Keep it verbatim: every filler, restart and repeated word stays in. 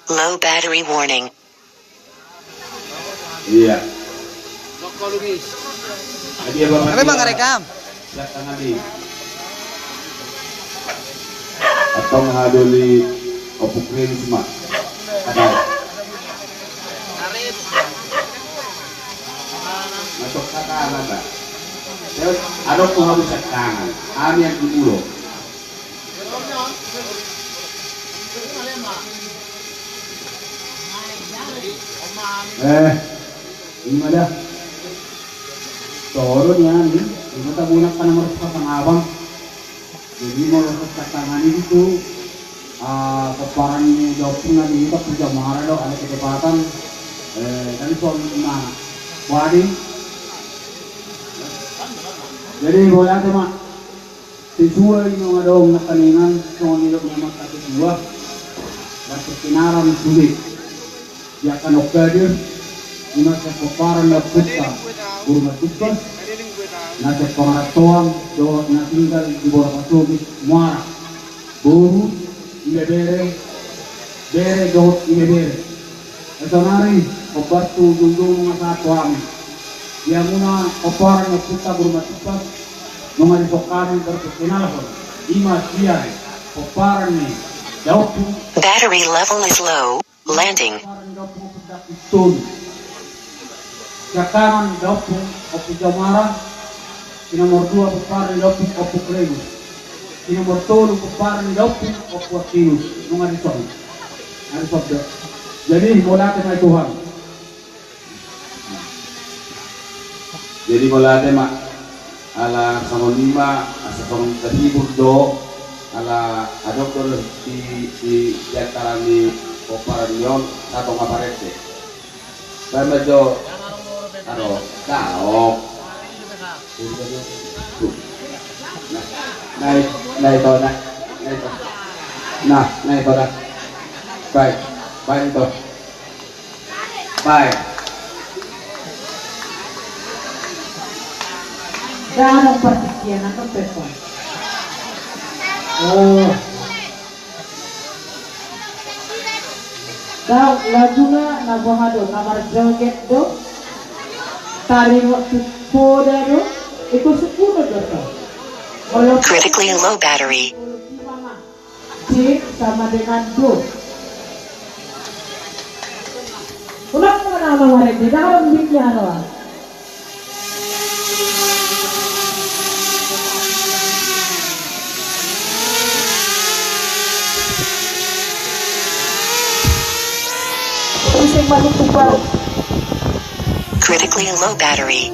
Low battery warning. Iya. Jadi, Bapak, Bapak ngerekam? Siap tangan di. Atau menghaduli kopuk rin semua. Ada. Masuk kata apa, Pak? Terus, ada pun harus tangan. Amin dulu. Eh, ini mah dah. Turun ya, ini. Ini mah tak guna kan nomor sepasang abang. Jadi, mau lepas tangan ini tuh, ah, keparan ini dopung lagi, ini tak kerja marah dong, ada kecepatan. Eh, kan suami mana? Wadi. Jadi, boleh aja, Mak. Sesuai nang adong nakaningan, songon nidok ni Amanta Ketua, dan perkenalan sude. Ia kan oke dir, i ma sian pomparan ni ompunta Guru Matupa, na sian pangarantoan dohot na tinggal di bola pasogit, Muara, boru, ibebere, bere dohot ibebere. Ai saonari, obat tu ujung-ujung nunga sahat tu hami. Ia muna pomparan ni ompunta Guru Matupa, nunga dison hami berperkenalan. I ma sian pomparan ni daompung. Battery level is low. Landing. Pomparan ni daompung Ompu Daompung Tolu. Sian kanan daompung Ompu Jamara. Si nomor dua pomparan ni daompung Ompu Klegus. Si nomor tolu pomparan ni daompung Ompu Atinus. Nunga dison. Nunga dison be. Jadi, mauliate ma i tu hami. Jadi, mauliate ma. Ala songon i ma, asa songon i tahibur do, ala adong do di, di, di antara ni pomparan ni on, satonga parete. Baen ma jo, aro, daok. Nah, nah, itu, nah, nah, itu. Nah, nah, itu, nah. Baik, baik, itu. Baik. Daong perhatian, aku telepon. Oh. Daong, lajunga na boha do, na marjoget do, taringot tu poda do, iko sukuno do to. Molo critically low battery. Cek sama dengan do. Ulang mo na, Mama Rede, daong bicara. Pusing masuk tumpal. Critically low battery.